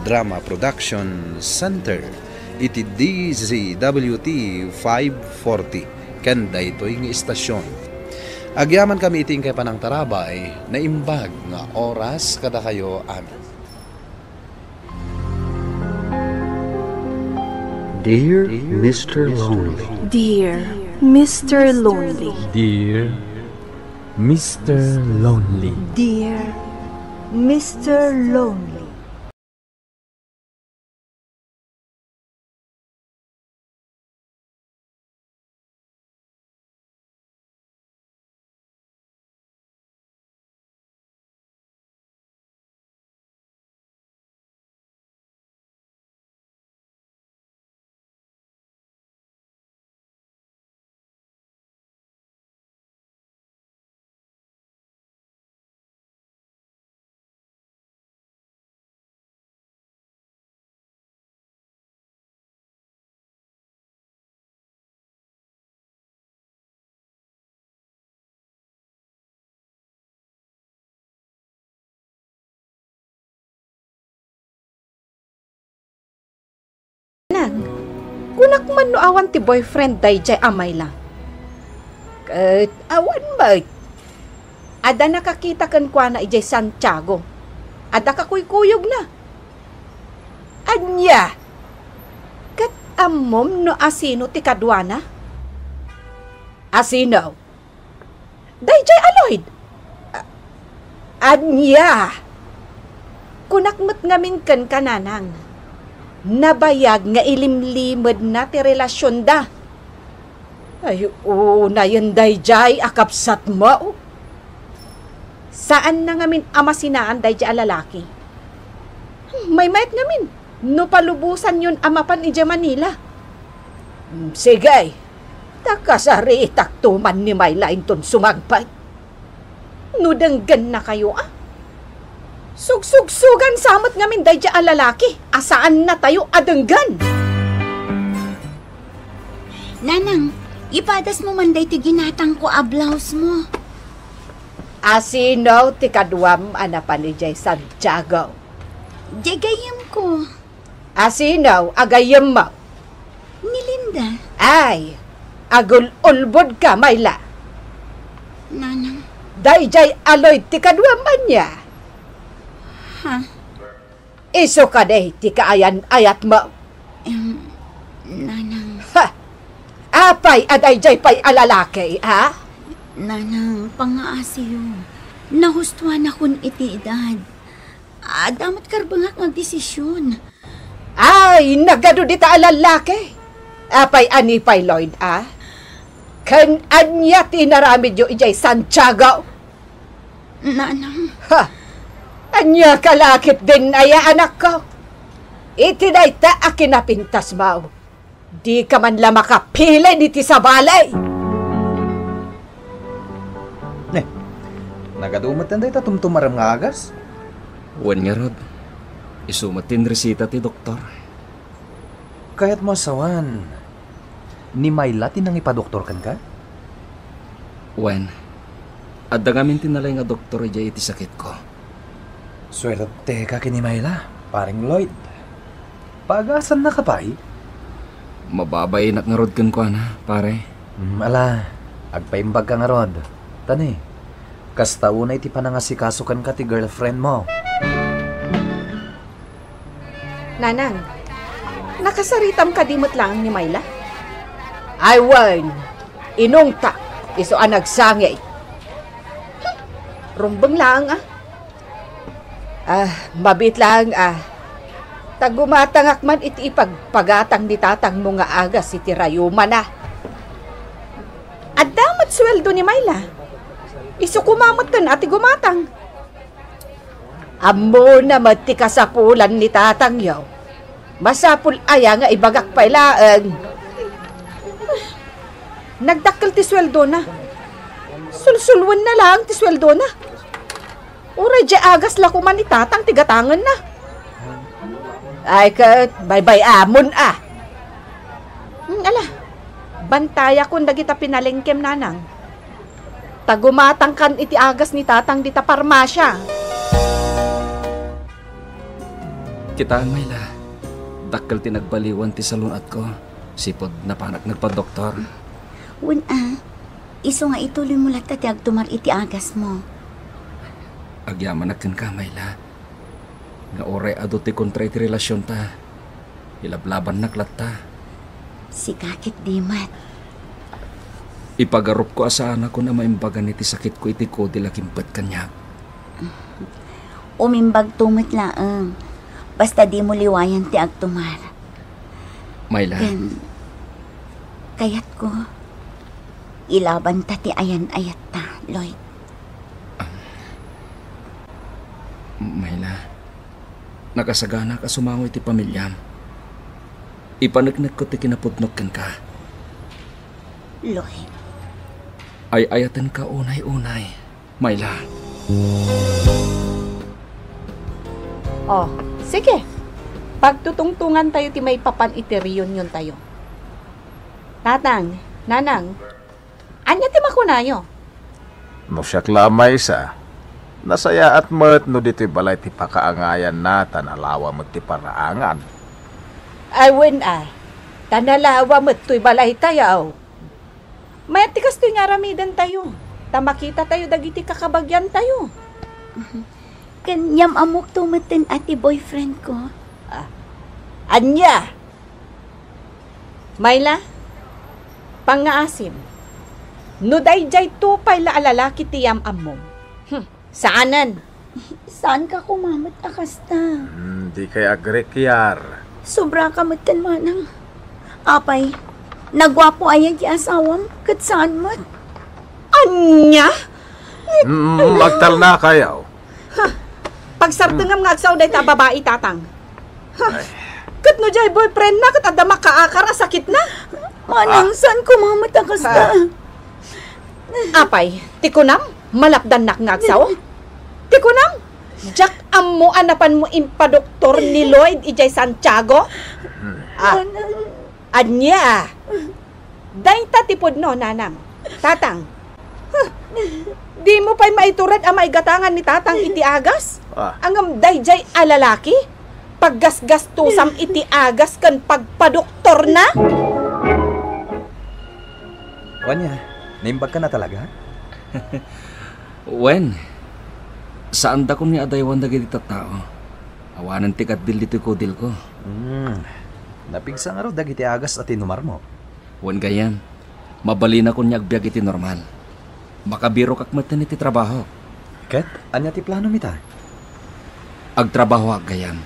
Drama Production Center iti D Z W T five forty ken daytoy nga istasion. Agyamankami iti inkay panangtarabay, naimbag nga oras kadakayo amin. Dear Mister Lonely. Dear Mister Lonely. Dear Mister Lonely. Dear Mister Lonely. Kunak man no awan ti boyfriend daydiay a Myla. Ket awan met. Adda nakakita kenkuana idiay Santiago. Adda kakuykuyogna. Ania? Ket ammom no asino ti kaduana? Asino? Daydiay a Lloyd! A-, ania? Kunak met ngamin kenka, Nanang. Nabayag nga ilimlimedna ti relasionda. Ay, unayen daydiay a kabsatmo. Saanna ngamin a masinaan daydiay a lalaki. Maymayat ngamin no palubosanyon a mapan idiay Manila. Mm, sige, ta kasaritakto man ni Myla inton sumangpet. No denggennakayo a, sugsugsugan sa met ngamin daydiay a lalaki a saannatayo a denggen. Nanang, ipadasmo man daytoy ginatangko a blousemo. Asino ti kaduam a napan idiay Santiago? Diay gayyemko. Asino a gayyemmo? Ni Linda. Ay, agul-ulbodka, Myla. Nanang. Daydiay a Lloyd ti kaduam ania? Ha? Isu kadi ti kaayan-ayatmo? Em, Nanang. Ha! Apay a daydiay pay a lalaki, ha? Nanang, pangngaasiyo. Nahustuanakon iti edad. Adda met karbengak nga agdesision. Ay, nagadu dita a lalaki. Apay a ni pay Lloyd, a? Ken ania ti inaramidyo idiay Santiago? Nanang. Ha! Ania ka la ketdin aya, anakko? Iti dayta a kinapintasmo, dika man la makapili iti sabali! Ne, nagadu metten dayta tumtumarem nga agas? Wen ngarud, isu met ti inresita ti doktor. Kayatmo a sawen, ni Myla ti nangipadoktor kenka? Wen, adda ngamin ti nalaing a doktor idiay iti sakitko. Suerteka ken ni Myla, Pareng Lloyd. Paagasannaka pay? Mababainak ngarud kenkuana, pare. Mm, ala, agpaimbagka ngarud. Tani, kasta unay ti panangasikaso kenka ti girlfriendmo. Nanang, nakasaritam kadi met laeng ni Myla? Ay wen, inungtak, isu a nagsangit. Hmm, rumbeng laeng a. Ah, mabiit laeng a. Ta gumatangak man iti ipagpagatang ni tatangmo nga agas iti rayumana. Adda met sueldo ni Myla. Isu koma met ken a ti gumatang. Ammona met ti kasapulan ni tatangyo. Masapul aya nga ibagak pay laeng? Nagdakkel ti sueldona. Sulsulwenna laeng ti sueldona. Uray diay agas la koma ni tatang ti gatangenna. Ay ket, baybay-amon a. Hmm, ala, bantayakon dagita pinalengkem, Nanang. Ta gumatangkan iti agas ni tatang dita parmasia. Kitaem, Myla, dakkel ti nagbaliwan ti salun-atko, sipud napanak nagpadoktor. Wen a, isu nga ituloymo latta ti agtumar iti agasmo. Agyamanak kenka, Myla, nga uray adu ti kontra iti relasionta, ilablabannak latta. Sika ket di met. Ipagarupko a saanakon a maimbagan iti sakitko iti kudil a kimpet kaniak. Umimbagto met laeng, basta dimo liwayan ti agtumar. Myla. Ken, kayatko, ilabanta ti ayan-ayatta, Lloyd. Myla, nakasaganak a sumango iti pamiliam. Ipaneknekko ti kinapudnok kenka. Lloyd. Ay-ayatenka unay-unay, Myla. Oh, sige. Pagtutungtungantayo ti maipapan iti reuniontayo. Tatang, Nanang, ania ti makunayo? No siak la a maysa, nasayaat met no ditoy balay ti pakaangayanna ta nalawa met ti paraangan. Ay, wen a. Ta nalawa met toy balaytayo. Mayat ti kastoy nga aramidentayo, ta makitatayo dagiti kakabagiantayo. Ken yam-ammokto metten a ti boyfriend ko. Ah, ania? Myla, pangngaasim. No daydiay to pay la a lalaki ti yam-ammom. Hmm, saanen. Saanka koma met a kasta. Hmm, dikay agrikiar. Sobraka met ken manang. Apay, naguapo aya ti asawam, ket saan met. Ania? Mm, agtalnakayo. Ha, pagsartengam nga agsaw dayta a babai, Tatang. Ha, ket no diay boyfriendna, ket adda makaakar a sakitna? Manang, ah, saan koma met a kasta. Ah. Apay, ti kunam, malapdannak nga agsaw? Ti kunam, diak ammo a napanmo impadoktor ni Lloyd idiay Santiago? Hmm. Ah, manang. Ania? Dayta ti pudno, Nanang. Tatang. Huh. Dimo pay maitured a maigatangan ni Tatang iti agas? Ah. Ngem daydiay a lalaki? Paggasgastusam iti agas ken pagpadoktorna? Wen, naimbagka na talaga? Wen, saandakon nga adaywan dagiti tattao. Awanen ti kaddil ditoy kudilko. Hmm. Napigsa ngarud dagiti agas a tinumarmo? Wen gayyem, mabalinakon nga agbiag iti normal. Makabirokak metten iti trabahok. Ket ania ti planom ita? Agtrabahoak gayyem.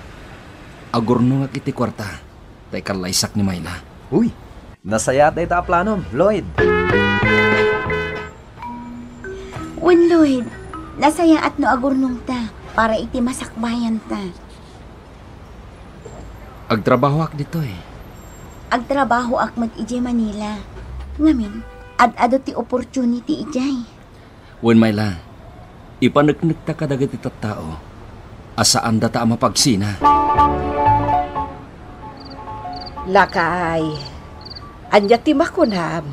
Agurnongak iti kuarta, ta ikallaysak ni Myla. Uy, nasayaat dayta a planom, Lloyd. Wen, Lloyd, nasayaat no agurnongta para iti masakbayanta. Agtrabahoak ditoy. Agtrabahoak met idiay Manila. Ngamin, ad-adu ti opportunity idiay. Wen, Myla, ipaneknekta kadagiti tattao a saandata a mapagsina. Lakay, ania ti makunam?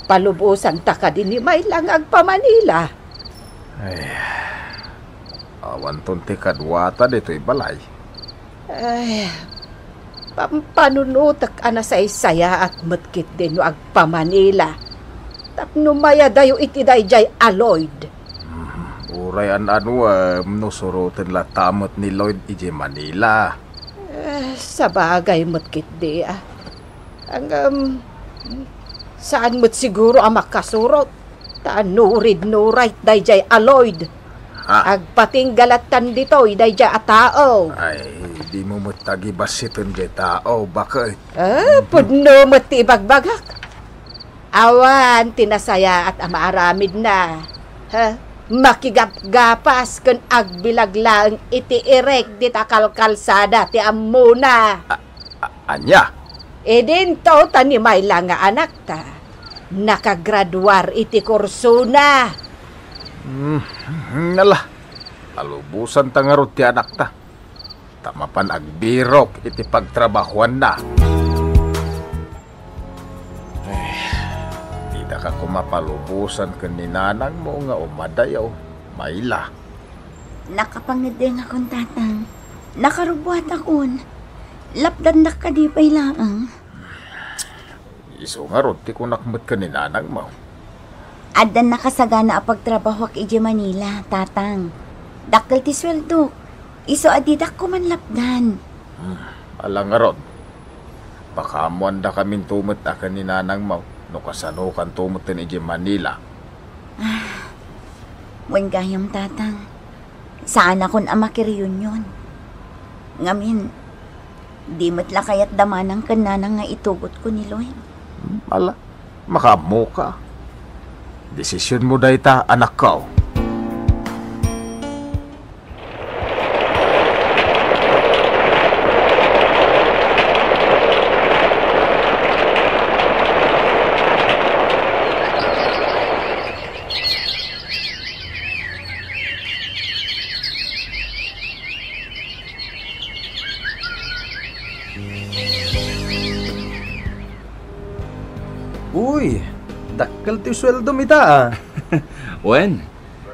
Palubosanta kadi ni Myla nga agpa-Manila? Ay, awanton ti kaduata ditoy balay. Ay, pampanunotek a nasaysayaat met ketdi no agpa-Manila tapno mayadayo iti daydiay a Lloyd. Hmm, uray an-anuem no suroten latta met ni Lloyd idiay Manila. Eh, sabagay met ketdi, ah. Ngem, saan met siguro a makasurot, ta nurid-nuray daydiay a Lloyd. Ah. Agpatingga lattan ditoy daydiay a tao. Ay, dimo met tagibassiten diay tao, baket. Ah, pudno met ti ibagbagak. Awan ti nasayaat a maaramidna. Ha? Makigapgapas ken agbilag laeng iti irek dita kalkalsada ti ammona. Ah, A-, ania? Idinto ta ni Myla nga anakta, nakagraduar iti kursona. Hmm, ala, palubosanta ngarud ti anakta, ta mapan agbirok iti pagtrabahoanna. Eh, didaka koma palubosan ken ni nanangmo nga umadayo, Myla. Nakapangngedengakon, Tatang. Nakarubbuatakon. Lapdandak kadi pay laeng. Isu ngarud ti kunak met ken ni nanangmo. Adda nakasagana a pagtrabahoak idiay Manila, Tatang. Dakkel ti sueldok. Isu a didak koman lapdan. Hmm, ala ngarud. Pakaammoandakaminto met a ken ni nanangmo no kasanokanto metten idiay Manila. Ah, wen gayam, Tatang. Saanakon a makireunion. Ngamin, di met la kayat da manang ken nanang nga itugotko ni Lloyd. Hmm, ala, makaammoka. Desisionmo dayta, anakko. Uy, dakkel ti sueldom ita, ah. Wen,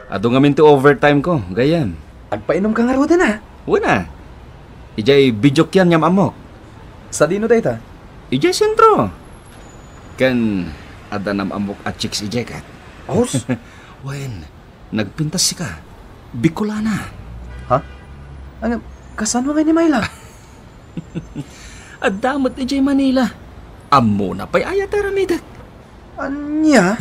adu ngamin ti overtime ko, gayyem. Agpainomka ngaruden, ah? Wen, ah. Idiay videokean nga am-ammok. Sadino dayta? Idiay sentro. Ken adda nam-ammok a chicks idiay ket. Aus? Wen, nagpintas sika. Bicolana. Ha? Ano, kasano nga ni Myla? Adda met idiay Manila. Ammona pay aya ti aramidek. Ania?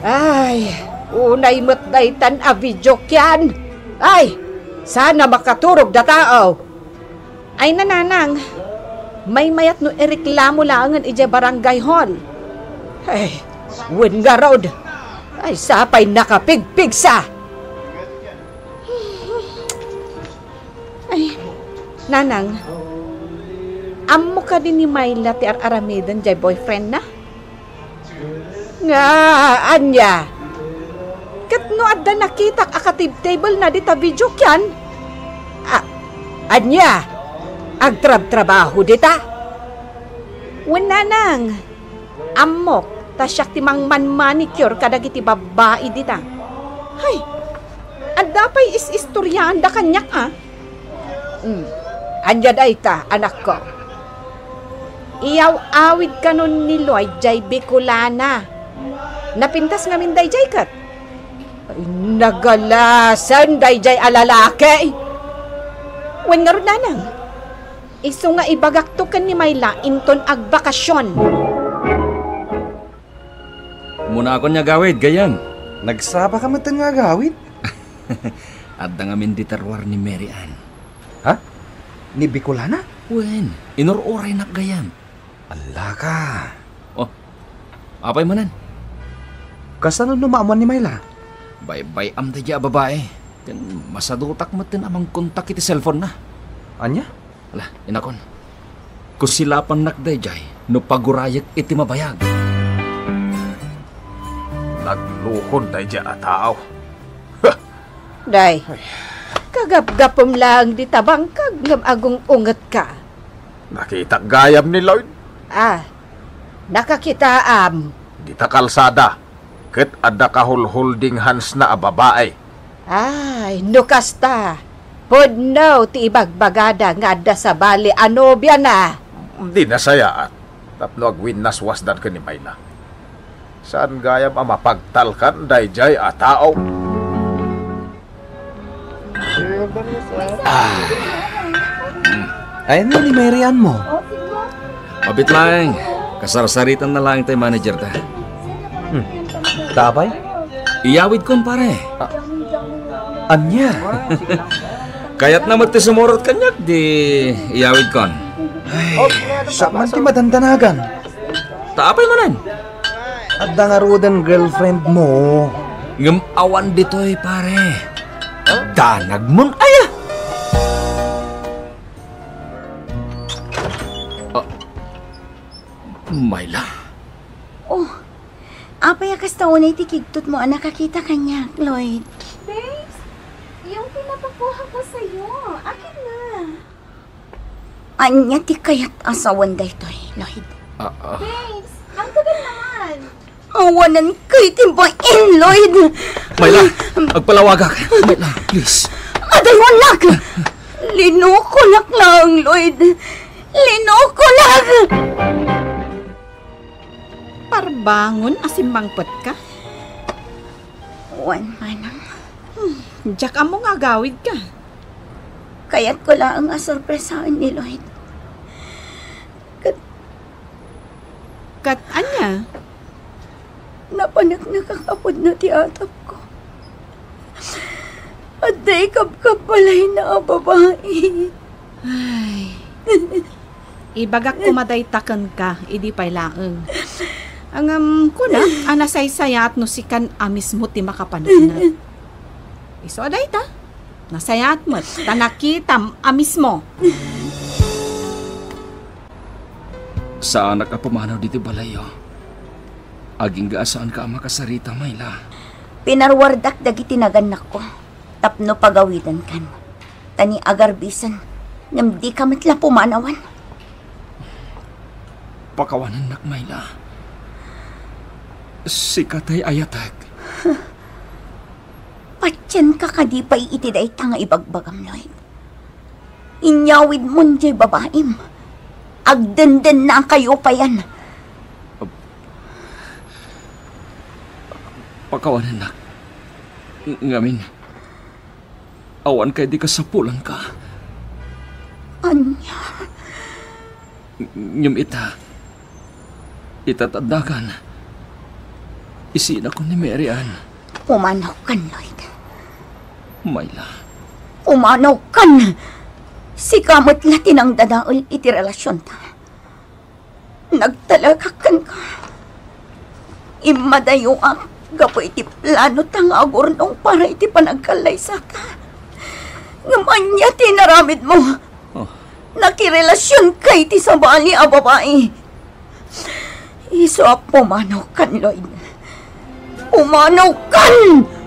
Ay, unay met daytan a video kian. Ay, sana makaturog da tao. Ay, nanang, maymayat no ireklamo laengen idiay barangay hall. Ay, wen ngarud. Ay, sapay nakapigpigsa. Ay, nanang, ammo kadi ni Myla ti ar-aramiden jay boyfriendna? Nga, ania? Ket no adda nakitak a katibtable na dita video kian? A-, ania? Agtrabtrabaho dita? Wen, nanang, ammok ta siak ti mangman-manicure kadagiti babbai dita. Hay, adda pay is-istoriaanda kaniak, a? Hmm. Ania dayta, anakko? Iyaw-awid kanon ni Lloyd jay Bicolana. Napintas ngamin dayjay ket. Ay, nagalasen dayjay a lalaki. Wen ngarud, nanang, isu nga ibagakto ken ni Myla inton agbakasion. Munakon nga agawid, gayyem. Nagsaba ka met nga agawid? Adda ngamin dita ruar ni Mary Ann. Ha? Ni Bicolana? Wen, inur-uraynak gayyem. Allaka. Oh, apay manen? Kasano no maamuan ni Myla? Baybay-am daydiay a babai. Ken masadutak met ti amang kontak iti cellphone na. Ania? Ala, inakon. Kusilapannak daydiay no pagurayek iti mabayag. Naglukon daydiay a tao. Day, kagapgapem laeng dita bangkag ngem agung-ungetka. Nakitak gayam ni Lloyd. Ah, nakakitaam. Dita kalsada. Ket adda kahulhulding handsna a babai. Ay, no kasta, pudno ti ibagbagada nga adda sabali a nobiana. Di nasayaat tapno agwinnaswasdan ken ni Myla. Saan gayam a mapagtalkan daydiay a tao? Ah. Ayanna ni Mary Ann mo? Mabit laeng. Kasarsaritan na laeng tay manager da. Hmm. Tapay? Iyawidkon, pare. Ah. Ania? Kayatna met ti sumurot kaniak, di iyawidkon. Ay, siak man ti madandanagan. Ta apay manen? Adda ngaruden girlfriend mo. Ngem awan ditoy, pare. Danagmon aya. Ah, Myla. Oh, apay a kasta unay ti kigtot mo a nakakita kaniak, Lloyd? Babes, yung pinapakuha ko sa'yo. Akin na. Ania ti kayat a sawen daytoy, Lloyd? Ah, ah. Babes, ang tagal naman. Awanan kay ti bain, Lloyd. Myla, agpalawagak. Myla, please. Adaywannak. Linukolak laeng, Lloyd. Linukolak. Parbangon a simmangpetka? Wen, manang. Hmm, diak ammo nga agawidka. Kayatko laeng a sorpresaen ni Lloyd. Ket Ket ania? Napaneknekak a pudno ti atapko. Adda ikabkabbalayna a babai. Ay. Ibagak koma dayta kenka, idi pay laeng. Ngem kunak a nasaysayaat no sikan a mismo ti makapaneknek. Isu a dayta, nasayaat met, ta nakitam a mismo. Saanak a pumanaw ditoy balayyo. Agingga a saanka a makasarita, Myla. Pinaruardak dagiti nagannakko tapno pagawidenkan. Ta ni agarbisen, ngem dika met la pumanawan. Pakawanennak, Myla. Sika tay ayatek. Patienka kadi pay iti dayta nga ibagbagam, Lloyd? Inyawidmon jay babaim. agdendennakayo payen. Pakawanennak. Ng-, ngamin, awan kadi kasapulanka. Ania? Ng-, ngem ita, ita ta addakan, isinakon ni Mary Ann. Pumanawkan, Lloyd. Myla. Pumanawkan! Sika met la ti nangdadael iti relasionta. Nagtalekak kenka. Immadayoak gapu iti planota nga agurnong para iti panagkallaysata. Ngem ania ti inaramidmo? Oh. Nakirelasionka iti sabali a babai. Isu a pumanawkan, Lloyd. Pumanawkan!